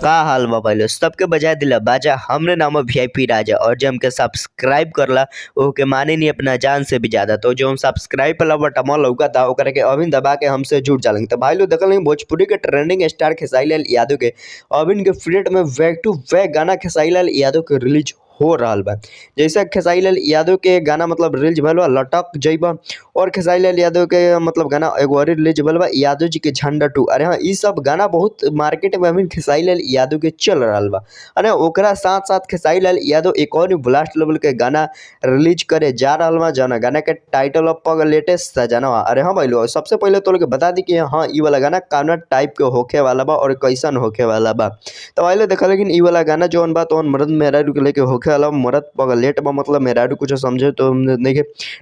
का हाल बा भाई लोग, सबके बजा दिला बाजा। हमरे नाम है वीआईपी राजा और जो हमके सब्सक्राइब करला ओके माने नहीं अपना जान से भी ज्यादा। तो जो हम सब्सक्राइब वाला बटन लौकता ओकरा के अभी दबा के हमसे जुड़ जालन। तो भाई लोग देखल भोजपुरी के ट्रेंडिंग स्टार खेसारी लाल यादव के अबिन के फ्रेट में बैक टू बैक गाना खेसारी लाल यादव के रिलीज हो रहल बा। जैसे खेसारी लाल यादव के गाना मतलब रिलीज भइल बा लटक जइबा और खेसारी लाल यादव के मतलब गाना एगो और रिलीज भइल बा यादव जी के झंडा टू। अरे हाँ, इ सब गाना बहुत मार्केट में अभी खेसारी लाल यादव के चल रहल बा। अरे ओकरा साथ साथ खेसारी लाल यादव एक और ब्लास्ट लेवल के गाना रिलीज करे जा रहल बा, जौना गाना के टाइटल पग लेटेस्ट सजनवा। अरे हाँ भाई लोग, सबसे पहले तो लोग बता दी कि हाँ इ वाला गाना कौना टाइप के होखे वाला बा और कैसन होखे वाला बा। तो भाई लोग देखल लेकिन इ वाला गाना जौन बा तौन मर्द मेहरारू के लेके होखे वाला मरद पगलेट बा, मतलब मेहरारू कुछ समझे तो नइखे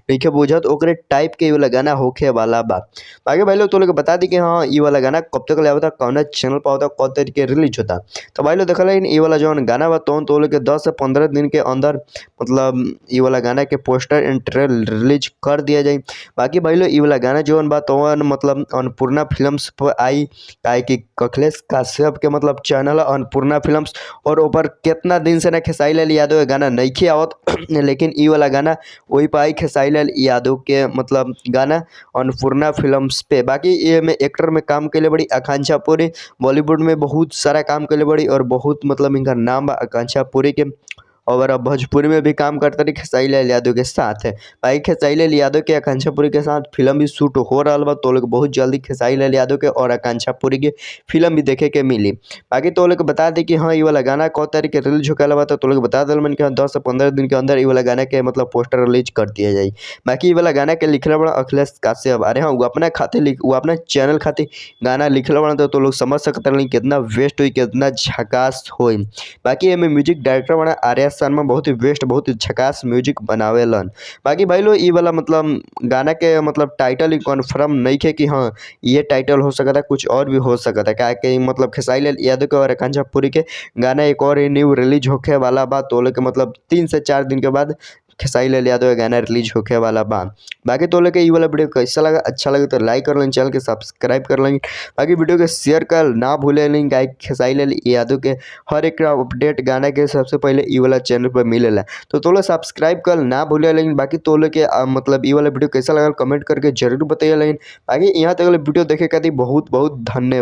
नइखे बुझत ओकरे टाइप के इ वाला गाना होखे वाला बा। बाकी भाई लोग तो लोग बता दी कि हाँ इ वाला गाना कब तक ले आवता, कौना चैनल पर आवता, कब तक के रिलीज होता। तो भाई लोग देखल इ वाला जौन गाना बा तौन तो लोग के 10 से 15 दिन के अंदर मतलब इ वाला गाना के पोस्टर एंड ट्रेलर रिलीज कर दिया जाई। बाकी भाई लोग इ वाला गाना जौन बा तौन मतलब अन्नपूर्णा फिल्म्स पर आई, काहे कि अखिलेश कश्यप के मतलब चैनल अन्नपूर्णा फिल्म्स और ऊपर केतना दिन से ना खेसारी लाल यादव के गाना नइखे आवत लेकिन इ वाला गाना वही पर आई खेसारी लाल यादव के मतलब गाना अन्नपूर्णा फिल्म्स पे। बाकी ये में एक्टर में काम कइले बड़ी आकांक्षा पुरी, बॉलीवुड में बहुत सारा काम कइले बड़ी और बहुत मतलब इनका नाम बा आकांक्षा पुरी के। और अब भोजपुरी में भी काम करता रही खेसारी लाल यादव के साथ। भाई खेसारी लाल यादव के आकांक्षा पुरी के साथ फिल्म भी शूट हो रहल बा, तो लोग बहुत जल्दी खेसारी लाल यादव के और आकांक्षा पुरी के फिल्म भी देखे के मिली। बाकी तो लोग बता दी कि हाँ इ वाला गाना कौ तारीख के रिलीज होखे वाला बा, तो लोग बता दिल मन कि हाँ 10 से 15 दिन के अंदर इ वाला गाना के मतलब पोस्टर रिलीज कर दिया जाई। बाकी इ वाला गाना के लिखले बड़ा अखिलेश कश्यप। अरे हाँ, वो अपना खातिर वो अपना चैनल खातिर गाना लिखले बड़ा, तो लोग समझ सकत रही कितना वेस्ट हुई कितना झकास होई। बाकी एमे म्यूजिक डायरेक्टर बड़ा आर्या शर्मा, बहुत ही बेस्ट बहुत ही झकास म्यूजिक बनावेलन। बाकी भाई लोग इ वाला मतलब गाना के मतलब टाइटल कन्फर्म नइखे कि हाँ ये टाइटल हो सकता, कुछ और भी हो सकता। काहे कि मतलब खेसारी लाल यादव के और आकांक्षा पुरी के गाना एक और न्यू रिलीज होखे वाला बा, तो लोग के मतलब 3 से 4 दिन के बाद खेसारी लाल यादव के गाना रिलीज होखे वाला बा। बाकी तो लोग के इ वाला वीडियो कैसा लगा, अच्छा लगे तो लाइक कर लें, चैनल के सब्सक्राइब कर लें। बाकी वीडियो के शेयर कर ना भूले लें, काहे खेसारी लाल यादव के हर एक अपडेट गाना के सबसे पहले इ वाला चैनल पर मिलेला। तो लोग सब्सक्राइब कर ना भूले लें। बाकी तो लोग के मतलब इ वाला वीडियो कैसा लगा कमेंट करके जरूर बताइए। लेकिन बाकी यहाँ तक वीडियो देखे खातिर बहुत बहुत धन्यवाद।